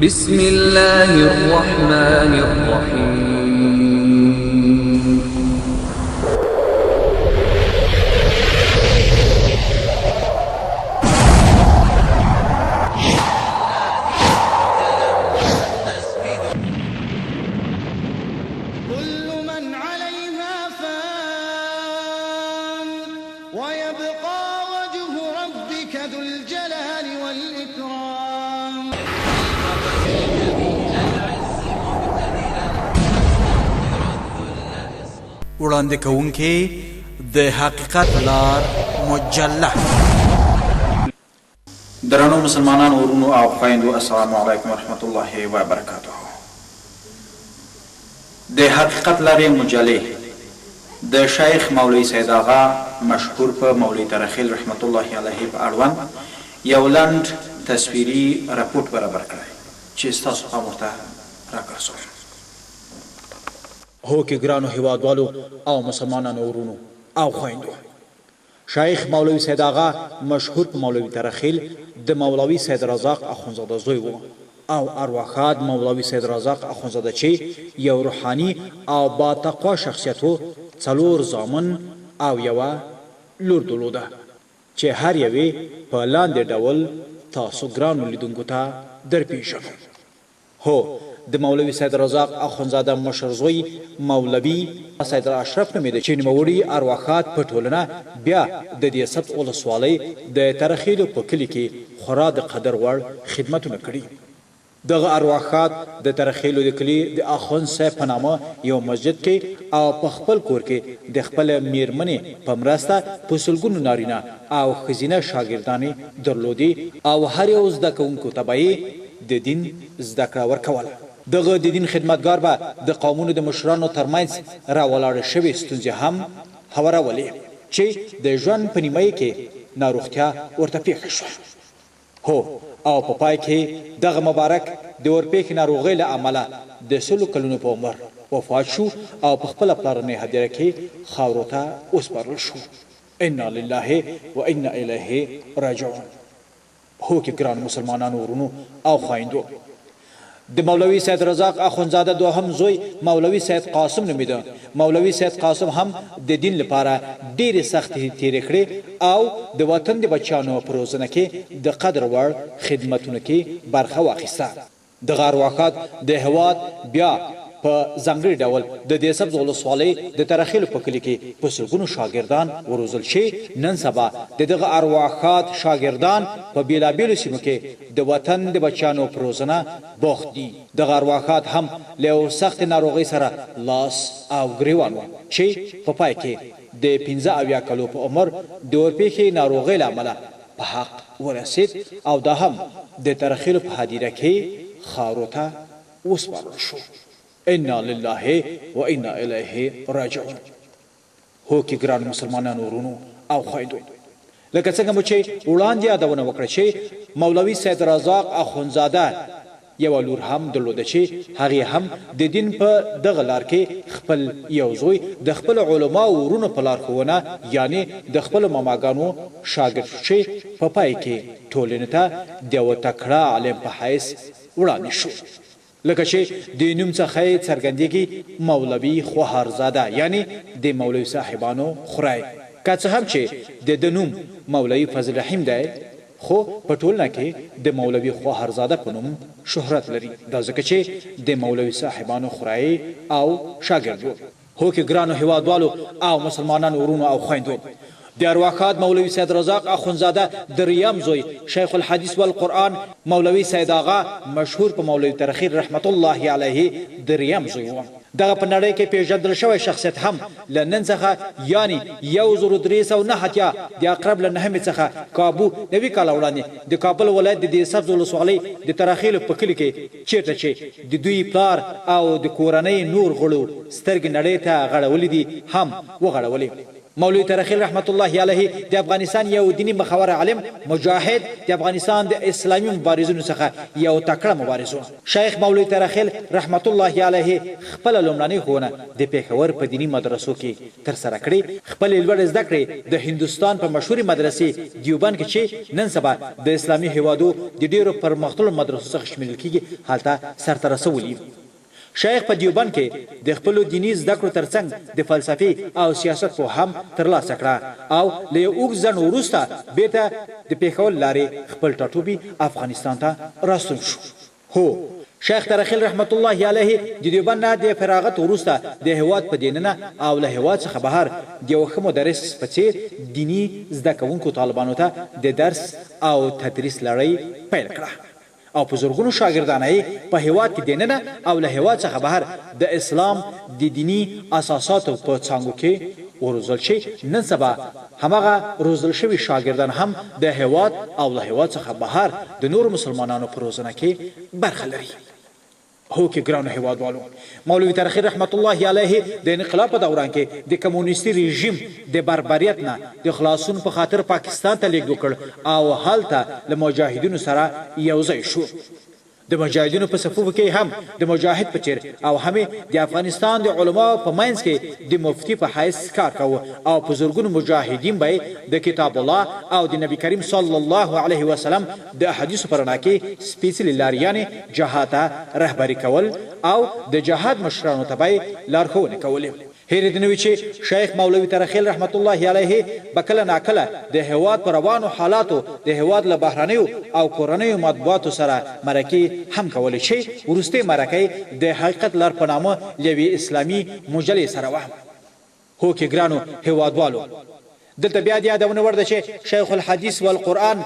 بسم الله الرحمن الرحيم. كل من عليها فان ويبقى وجه ربك ذو الجلال والإكرام. وړاندې کوونکی د حقیقت لار مجله. درنو مسلمانانو ورونو او خویندو، السلام علیکم ورحمت الله وبرکاته. د حقیقت لارې مجلې د شیخ مولوي سید آغا مشهور په مولوي تره خیل رحمت الله علیه په اړوند یو لنډ تصویري رپوټ برابر کړی چې ستاسو پام ورته راګرځوم. هوکې ګرانو هیوادوالو او مسلمانانو ورونو او خویندو، شیخ مولوي سید آغا مشهور په مولوي تره خیل د مولوي سید رزاق اخونزاده زوی وو او ارواښاد مولوي سید رزاق اخونزاده چې یو روحاني او با تقوا شخصیت وو څلور زامن او یوه لور درلوده چې هر یو یې په لاندې ډول تاسو ګرانو لیدونکو ته درپیژنو. هو، د مولوي سید رزاق اخندزاده مشر زوی مولوي سید اشرف نومېده چې نوموړي ارواښاد په ټولنه بیا د دې ثبت ولسوالۍ د تره خېلو په کلي کې خورا د قدر وړ خدمتونه کړي. دغه ارواښاد د تره خېلو د کلي د اخند صاحب په نامه یو مسجد کې او په خپل کور کې د خپل مېرمنې په مرسته په سلګونو نارینه او ښځینه شاګردانې درلودې او هر یو زده کوونکو ته به یې د دین زده کړه ورکوله. دغه د دین خدمتګار به د قومونو د مشرانو تر منځ راولاړې شوې ستونزې هم هوارولې چې د ژوند په نیمایي کې ناروغتیا ورته پېښه شوه. هو، او په پای کې دغه مبارک د ورپېښې ناروغۍ له امله د سلو کلونو په عمر وفات شو او په خپله پلرنۍ هدیره کې خاورو ته وسپارل شو. انا لله وانا الیه راجعون. هوکې ګرانو مسلمانانو ورونو او خویندو، د مولوي سید رزاق اخندزاده دوهم زوی مولوي سید قاسم نومېده. مولوي سید قاسم هم د دین لپاره ډېرې سختې تېرې کړې او د وطن د بچیانو په روزنه کې د قدر وړ خدمتونو کې برخه واخیسته. دغه ارواښاد د هېواد بیا په ځانګړي ډول د دې سبز ولسوالۍ د تره خېلو په کلي کې په سلګونو شاګردان وروزل چې نن سبا د دغه ارواښاد شاګردان په بېلابېلو سیمو کې د وطن د بچیانو په روزنه بوخت دي. دغه ارواښاد هم له یو سختې ناروغۍ سره لاس او ګرېوان و چې په پای کې د 75 کلو په عمر د ورپېښې ناروغۍ له امله په حق ورسېد او دا هم د تره خېلو په هدیره کې خاورو ته وسپارل شو. انا لله و انا الیه راجعون. هوکې ګرانو مسلمانانو ورونو او خویندو، لکه څنګه مو چې وړاندې یادونه وکړه چې مولوي سید رزاق اخندزاده یوه لور هم درلوده چې هغې هم د دین په دغه لار کې خپل یو زوی د خپلو علماوو ورونو په لارښوونه یعنې د خپلو ماماګانو شاګرد شو چې په پای کې ټولنې ته د یوه تکړه عالم په حیث وړاندې شو. لکه چې د نوم څخه یې څرګندیږي مولوي خواهرزاده یعنې د مولوي صاحبانو خری. که څه هم چې د ده نوم مولوي فضل رحیم دی خو په ټولنه کې د مولوي خواهرزاده په نوم شهرت لري، دا ځکه چې د مولوي صاحبانو خری او شاګرد و. هوکې ګرانو هیوادوالو او مسلمانانو ورونو او خویندو، د ارواښاد مولوي سید رزاق اخندزاده دریم زوی شیخ الحدیث والقرآن مولوي سید آغا مشهور په مولوي تره خیل رحمت الله علیه دریم زوی و. دغه په نړۍ کې پېژندل شوی شخصیت هم له نن څخه یعنی 1389 د عقرب له نهمې څخه کابو 90 کاله وړاندې د کابل ولایت د دې سبز ولسوالۍ د تره خېلو په کلي کې چېرته چې د دوی پلار او د کورنۍ نور غړو سترګې نړۍ ته غړولې دي هم وغړولې. مولوي تره خیل رحمت الله علیه د افغانستان یو دیني مخور عالم، مجاهد، د افغانستان د اسلامي مبارزینو څخه یو تکړه مبارز و. شیخ مولوي تره خیل رحمت الله علیه خپله لومړنۍ ښوونه د پېښور په دیني مدرسو کې ترسره کړې، خپلې لوړې زده کړې د هندوستان په مشهورې مدرسې دیوبند کې چې نن سبا د اسلامي هېوادو د ډېرو پرمختللو مدرسو څخه شمېرل کېږي هلته سرته رسولي. شیخ په دیوبند کې د خپلو دیني زده کړو ترڅنګ د فلسفې او سیاست پوهه هم ترلاسه کړه او له یو اوږد ځنډ وروسته بیرته د پېښور له لارې خپل ټاټوبي افغانستان ته راستون شو. هو! شیخ تره خیل رحمت الله علیه د دیوبند نه د فراغت وروسته د هیواد په دننه او له هیواد څخه بهر د یو ښه مدرس په څیر دیني زده کوونکو طالبانو ته د درس او تدریس لړۍ پیل کړه. او په زرګونو شاګردانه یې په هېواد کې دننه او له هېواد څخه بهر د اسلام د دیني اساساتو په څانګو کې وروزل چې نن سبا همغه روزل شوي شاګردان هم د هېواد او له هېواد څخه بهر د نورو مسلمانانو په روزنه کې برخه لري. هوکې ګرانو هېوادوالو! مولوي ترخي رحمت الله علیه د انقلاب په دوران کې د کمونیستي رژیم د بربریت نه د خلاصون په خاطر پاکستان ته لیږد وکړ او هلته له مجاهدینو سره یو ځای شو. د مجاهدینو په صفوفو کې هم د مجاهد په څېر او هم یې د افغانستان د علماوو په منځ کې د مفتي په حیث کار کاوه او په زرګونو مجاهدین به یې د کتاب الله او د نبي کریم صلی الله علیه وسلم د احادیثو په رڼا کې سپېڅلې لارې یعنې جهاد ته رهبري کول او د جهاد مشرانو ته به یې لارښوونې کولې. هېره دې نه وي چې شیخ مولوي تره خېل رحمت الله علیه به کله ناکله د هېواد په روانو حالاتو د هېواد له بهرنیو او کورنیو مطبوعاتو سره مرکې هم کولې چې وروستۍ مرکه یې د حقیقت لار په نامه له یوې اسلامي مجلې سره وه. هوکې ګرانو هېوادوالو! دلته بیا د یادونې وړ ده چې شیخ الحدیث والقرآن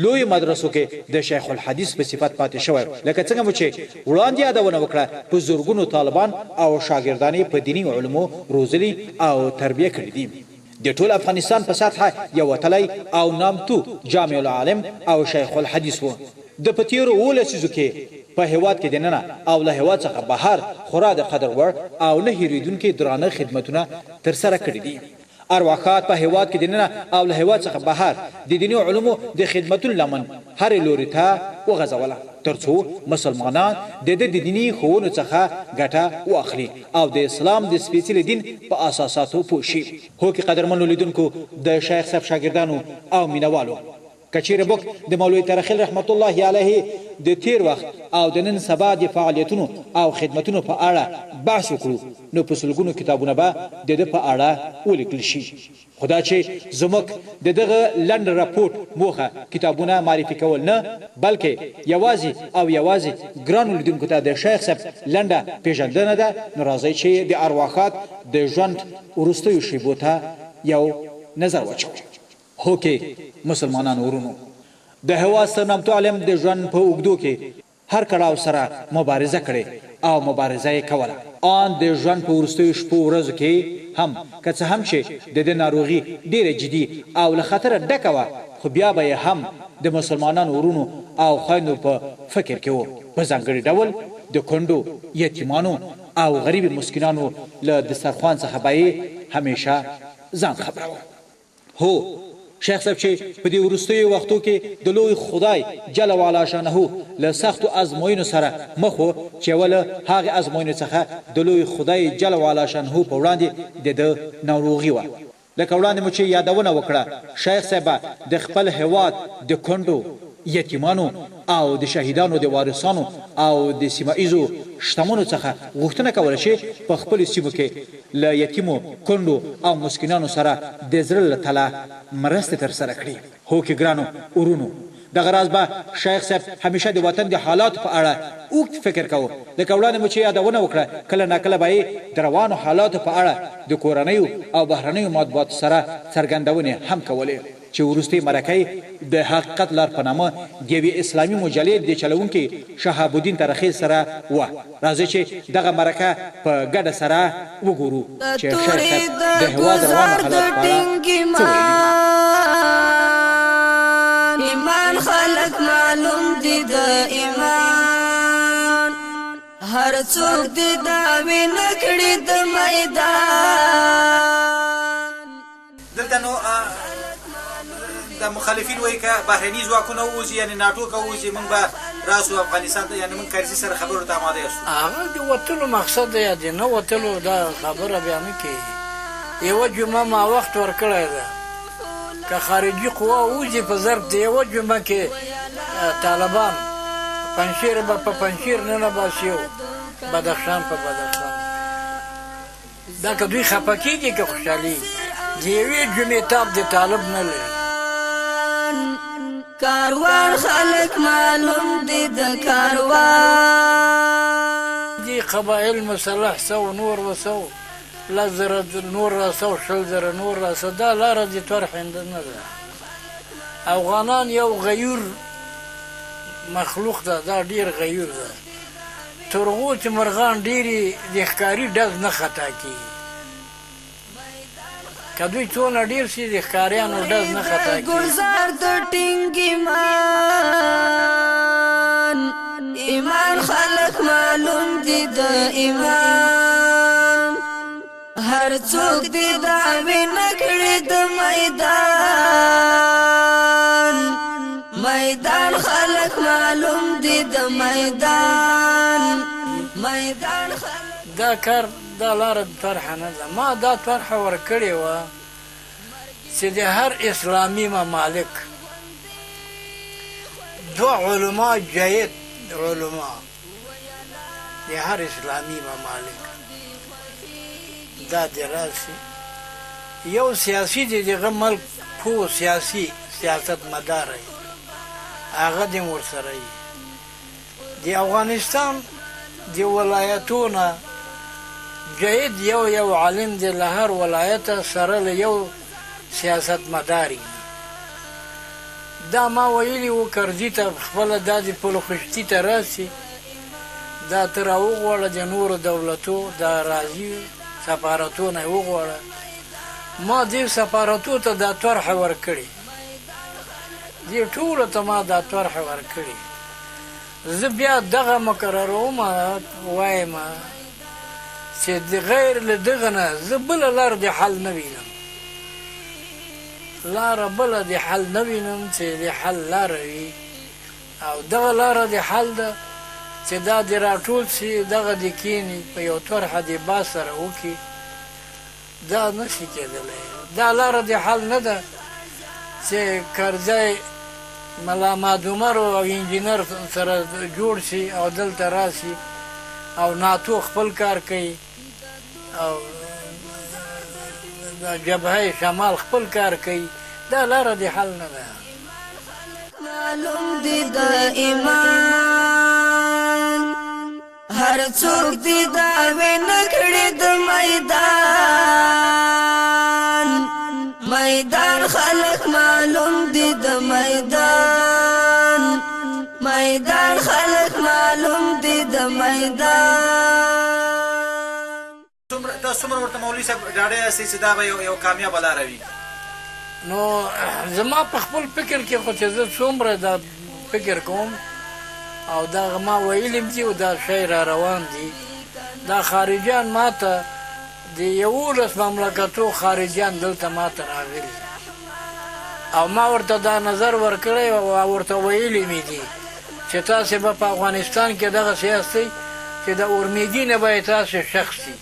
لویو مدرسو کې د شیخ الحدیث په صفت پاتې شوی، لکه څنګه مو چې وړاندې یادونه وکړه په زرګونو طالبان او شاګردان یې په دیني علومو روزلي او تربیه کړي دي. د ټول افغانستان په سطحه یو وتلی او نامتو جامع العالم او شیخ الحدیث و. ده په تېرو اوو لسیزو کې په هېواد کې دننه او له هېواد څخه بهر خورا د قدر وړ او نه هېرېدونکي درانه خدمتونه ترسره کړي دي. ارواښاد په هېواد کې دننه او له هېواد څخه بهر د دیني علومو د خدمتونو لمن هرې لوري ته وغځوله ترڅو مسلمانان د ده د دیني ښوونو څخه ګټه واخلي او د اسلام د سپېڅلي دین په اساساتو پوه شي. هوکې قدرمنو لیدونکو، د شیخ صاحب شاګردانو او مینه والو! که چیرې موږ د مولوي تره خیل رحمت الله علیه د تیر وخت او د نن سبا د فعالیتونو او خدمتونو په اړه بحث وکړو نو په سلګونو کتابونه به د ده په اړه ولیکل شي خو دا چې زموږ د دغه لنډ رپوټ موخه کتابونه معرفي کول نه بلکې یوازې او یوازې ګرانو لیدونکو ته د شیخ صاحب لنډه پیژندنه ده نو راځئ چې د ارواښاد د ژوند وروستیو شیبو ته یو نظر واچوو. هوکې مسلمانانو ورونو! د هېواد ستر نامتو عالم د ژوند په اوږدو کې هر کړاو سره مبارزه کړې او مبارزه یې کوله. آن د ژوند په وروستیو شپو ورځو کې هم که څه هم چې د ده ناروغي ډېره جدي او له خطره ډکه وه خو بیا به یې هم د مسلمانانو ورونو او خویندو په فکر کې و، په ځانګړي ډول د کونډو، یتیمانو او غریب مسکینانو له دسترخوان څخه به یې همېشه ځان خبراوه. هو شیخ صاحب چې په دې وروستیو وختو کې د لوی خدای جل وعلا شانه له سختو ازموینو سره مخ و چې یوه له هغې ازموینو څخه د لوی خدای جل وعلا شانه په وړاندې د ده ناروغي وه. لکه وړاندې مو چې یادونه وکړه شیخ صاحب به د خپل هیواد د کونډو، یتیمانو او د شهیدانو د وارثانو او د سیمه ایزو شتمنو څخه غوښتنه کوله چې په خپلو سیمو کې له یتیمو، کونډو او مسکینانو سره د زړه له تله مرستې ترسره کړي. هوکې ګرانو ورونو! دغه راز به شیخ صاحب همیشه د وطن د حالاتو په اړه اوږد فکر کاوه، لکه وړاندې مو چې یادونه وکړه کله ناکله به یې د روانو حالاتو په اړه د کورنیو او بهرنیو مطبوعاتو سره څرګندونې هم کولې. چې وروستۍ مرکه یې د حقیقت لار په نامه د یوې اسلامي مجلې د چلوونکي شهاب الدین تره خېل سره وه. راځئ چې دغه مرکه په ګډه سره وګورو د چې شیخ تورې صاحب د د هېواد روانو ګوزار د حالاتو په اړه ټینګ څه ویلي. ایمان ایمان خلق معلوم دي د ایمان هر څوک دي دعوی نه کړي د میدان. ده نو د مخالفین وایي که بهرني ځواکونه ووځي یعنې ناټو که ووځي موږ به راسو افغانستان ته یعنې موږ کرزي سره خبرو ته اماده یاستو. هغه د وتلو مقصد دی یا د نه وتلو دا خبره بیا نه کیږي. یوه جمعه ما وخت ورکړی ده که خارجي قوا ووځي په ظرف د یوه جمعه کې طالبان پنجشیر به په پنجشیر ننه باسي او بدخشان په بدخشان. دا که دوی خپه کېږي که خوشحالېږي د یوې جمعې تاب د طالب نه لري. کاروان خلک معلوم دي د کاروان. دي قبایل مسلح سو نور وسو 10,000 نور راسو 20,000 نور راسو دا لاره د طرحې نه ده. افغانان یو غیور مخلوق ده، دا ډیر غیور ده. تر هغو چې مرغان ډېر وي د ښکاري ډز نه خطا کېږي. که دوی څونه ډېر شي د ښکاریانو ډز نه خطا کېږي. ګلزار د ټینګ ایمان، ایمان خلک معلوم دي د ایمان. هر څوک دې دعوې نه کړي د میدان، میدان خلک معلوم دي د میدان، میدان خلک. دا کار دا لاره د طرحه نه ده. ما دا طرحه ورکړې وه چې د هر اسلامي ممالک دوه علما جید علما د هر اسلامي ممالک دا دې راسي، یو سیاسي دې دغه ملک پوه سیاسي سیاست مدار وي هغه دې هم ورسره وي. د افغانستان د ولایتو نه جید یو یو عالم دې له هر ولایته سره له یو سیاست مدار وي. دا ما ویلي وو کرزي ته خپله دا دې پل خشتي ته راسي، دا ته راوغواړه د نورو دولتو دا راځي سفارتو نه یې وغواړه. ما دې سفارتو ته دا طرحه ورکړې، دې ټولو ته ما دا طرحه ورکړې. زه بیا دغه مکرروم وایم چې د غیر له دغه نه زه بله لار د حل نه وینم، لاره بله د حل نه وینم چې د حل لاره وي، او دغه لاره د حل ده چې دا دې راټول سي، دغه دې کښېني په یو طرحه دې باز سره وکړي. دا نه شي کېدلی، دا لاره د حل نه ده چې کرزی ملا مادومر او انجینر سره جوړ شي او دلته راسي او ناتو خپل کار کوي او جبهه شمال خپل کار کوي. دا لاره د حل نه ده. معلوم دي د ایمان، هر څوک دې دعوې نه کړي د میدان، میدان خلک معلوم دي د میدان، میدان خلک معلوم دي د میدان. تاسو څومره ورته مولوي صاحب ډاډه یاستئ چې دا به یو کامیابه لاره وي؟ نو زما په خپل فکر کې خو چې زه څومره دا فکر کوم او دا ما ویلي دي او دا شی را روان دي، دا خارجیان ما ته د 11 مملکتو خارجیان دلته ما ته راغلي او ما ورته دا نظر ورکړی او ورته ویلي مې دي چې تاسې به په افغانستان کې دغسې یاستئ چې د اورمیږي نه به یې تاسې شخ سي.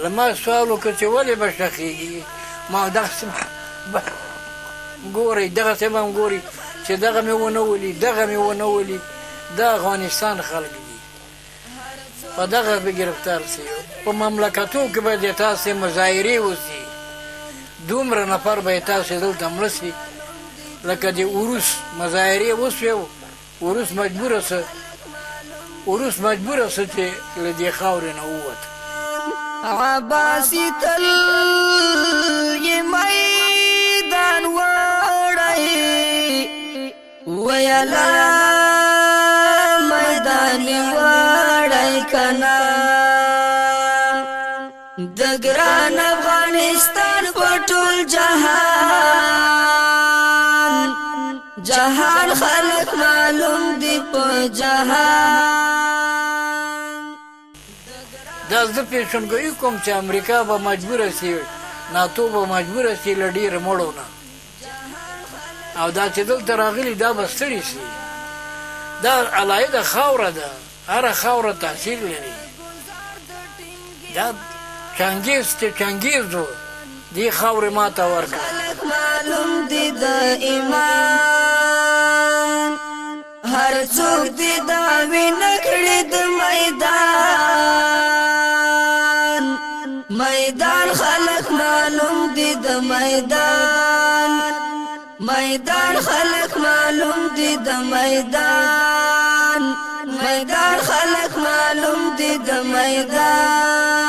له ما سوال وکړ چې ولې به شخېږي؟ ما دغسې به ګورئ، دغسې به هم ګورئ چې دغه مې ونه ولي، دغه مې ونه ولي. دا افغانستان خلک دي، په دغه به ګرفتار سي. په مملکتو کې به د تاسې مظاهرې وسي، دومره نفر به یې تاسې دلته مړه سي لکه د عروس مظاهرې وسوې، عروس مجبوره سه، عروس مجبوره سه چې له دې خاورې نه ووت. عباسي تل یې میدان وړی، ویلا میدان وړی کنه، د ګران افغانستان په ټول جهان، جهان خلک معلوم دي په جهان. دا زه پېشنګویي کوم چې امریکا به مجبوره سي ناتو به مجبوره شي له ډېرو مړو نه او دا چې دلته راغلي دا به ستړي شي. دا علاحده خاوره ده، هره خاوره تاثیر لري. دا چنګیز چې چنګیز و، دې خاورې ماته ورکړه. خلک معلوم دي د ایمان هر څوک دې دعوې نه کړي د میدان میدان خلک معلوم دي د میدان میدان خلک معلوم دي د میدان میدان خلک معلوم دي د میدان.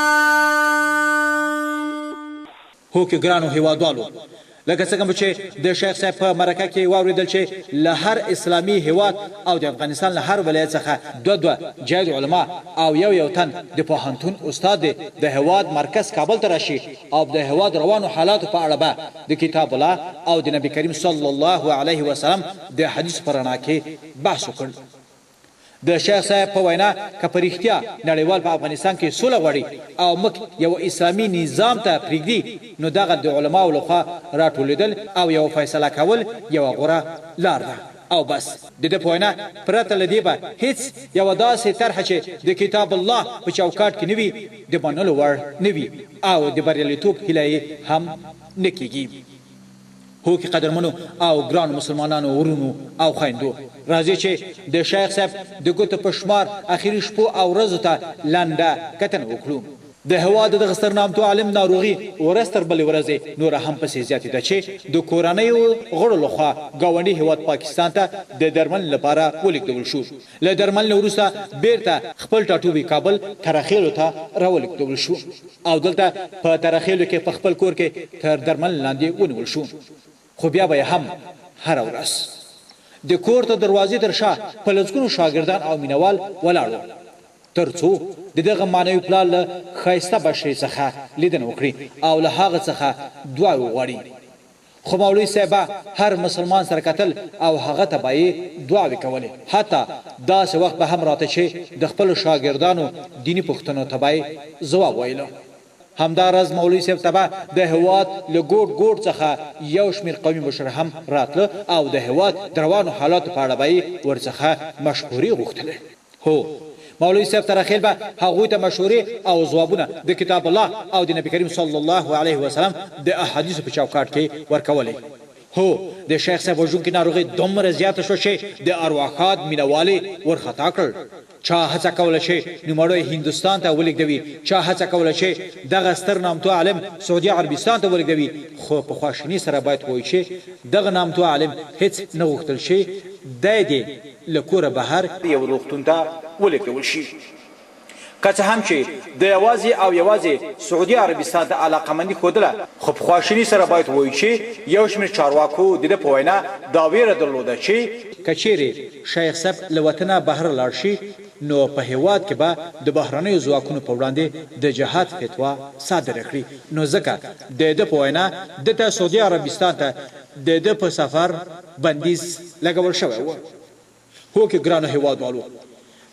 هوکې ګرانو هیوادوالو! لکه څنګه مو چې د شیخ صاحب په مرکه کې واوریدل چې له هر اسلامي هیواد او د افغانستان له هر ولایت څخه دوه دوه جید علما او یو یو تن د پوهنتون استاد دې د هیواد مرکز کابل ته راشي او د هیواد روانو حالاتو په اړه به د کتاب الله او د نبي کریم صلی الله علیه وسلم د حدیثو په رڼا کې بحث وکړ. د شیخ صاحب په وینا که په رښتیا نړیوال په افغانستان کې سوله غواړي او موږ یوه اسلامي نظام ته پریږدي نو دغه د علماوو لخوا راټولیدل او یوه فیصله کول یوه غوره لار ده او بس. د ده په وینا پرته له دې به هیڅ یوه داسې طرحه چې د کتاب الله په چوکاټ کې نه وي د منلو وړ نه وي او د بریالیتوب هیله یې هم نه کیږي. هوکې قدرمنو او ګرانو مسلمانانو ورونو او خویندو! راځئ چې د شیخ صاحب د ګوتو په شمار اخري شپو او ورځو ته لنډه کتنه وکړو. د هېواد د دغه ستر نامتو عالم ناروغي ورځ تر بلې ورځې نوره هم پسې زیاتېده چې د کورنیو غړو له خوا ګاونډي هېواد پاکستان ته د درملنې لپاره ولېږدول شو. له درملنې وروسته بېرته خپل ټاټوبي کابل تره خېلو ته راولېږدول شو او دلته په تره خېلو کې په خپل کور کې تر درملنې لاندې ونیول شو، خو بیا به یې هم هره ورځ د کور تر دروازې تر شا په لسګونو شاګردان او مینه وال ولاړ وو، تر څو د دغه معنوي پلار له ښایسته بشرې څخه لیدنه وکړي او له هغه څخه دعاوې وغواړي. خو مولوي صاحب به هر مسلمان سره کتل او هغه ته به یې دعاوې کولې، حتی داسې وخت به هم راته چې د خپلو شاګردانو دیني پوښتنو ته به یې ځواب ویلو. همدا راز مولوي صاحب ته به د هېواد له ګوټ ګوټ څخه یو شمېر قومي مشر هم راتله او د هېواد د روانو حالاتو په اړه به یې ورڅخه مشورې غوښتلې. هو، مولوي صاحب تره خېل به هغوی ته مشورې او ځوابونه د کتاب الله او د نبي کریم صلی الله علیه وسلم د احادیثو په چوکاټ کې ورکولې. هو، د شیخ صاحب وژونکې ناروغي دومره زیاته شوه چې د ارواښاد مینه وال یې ورخطا کړل. چا هڅه کوله چې نوموړی هندوستان ته ولېږدوي، چا هڅه کوله چې دغه ستر نامتو عالم سعودي عربستان ته ولېږدوي، خو په خواشینۍ سره باید ووایو چې دغه نامتو عالم هېڅ نه غوښتل چې دی دې له کوره بهر یو روغتون ته ولېږدول شي. که څه هم چې ده یوازې او یوازې سعودي عربستان ته علاقمندي ښودله، خو په خواشینۍ سره باید ووایو چې یو شمېر چارواکو د ده په وینا دا وېره درلوده چې که چېرې شیخ صاحب له وطنه بهر لاړ شي نو په هېواد کې به د بهرنیو ځواکونو په وړاندې د جهاد فتوا صادره کړي، نو ځکه د ده په وینا ده ته سعودي عربستان ته د ده په سفر بندیز لګول شوی و. هوکې ګرانو هېوادوالو!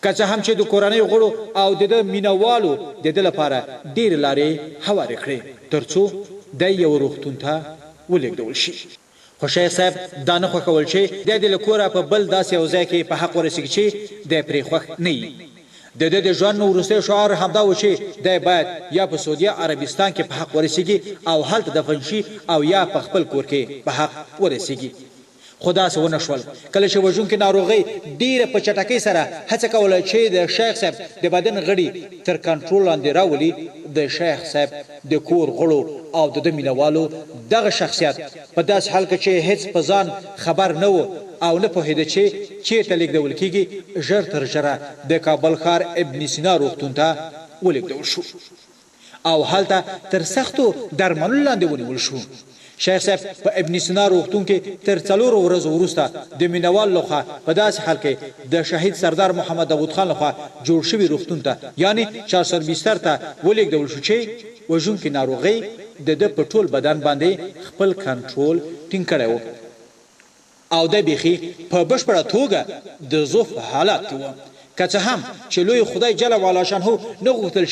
که څه هم چې د کورنۍ غړو او د ده مینه والو د ده لپاره ډېرې لارې هوارې کړې تر څو دی یوه روغتون ته ولېږدول شي، خو شیخ صاحب دا نه خوښول چې دی دې له کوره په بل داسې یو ځای کې په حق ورسېږي چې دی پرې خوښ نه وي. د ده د ژوند وروستی شعار همدا و چې دی باید یا په سعودي عربستان کې په حق ورسېږي او هلته دفن شي او یا په خپل کور کې په حق ورسېږي. خو داسې ونه شول. کله چې وژونکې ناروغۍ ډېره په چټکۍ سره هڅه کوله چې د شیخ صاحب د بدن غړي تر کنټرول لاندې راولي، د شیخ صاحب د کور غړو او د ده مینه والو دغه شخصیت په داسې حال کې چې هېڅ په ځان خبر نه و او نه پوهېده چې چېرته لېږدول کېږي، ژر تر ژره د کابل ښار ابن سینا روغتون ته ولېږدول شو. او هلته تر سختو درملو لاندې ونیول شو. شیخ صاحب په ابن سینا روغتون کې تر څلورو ورځو وروسته د مینوالو لخوا په داسې حال کې د شهید سردار محمد داود خان لخوا جوړ شوي روغتون ته یعنې چارسر بستر ته ولېږدول شو چې وژونکې ناروغۍ د ده په ټول بدن باندې خپل کنټرول ټینګ کړی و او دی بیخي په بشپړه توګه د ضعف په حالت کې و. که څه هم چې لوی خدای جل وعلا شانه نه غوښتل چې.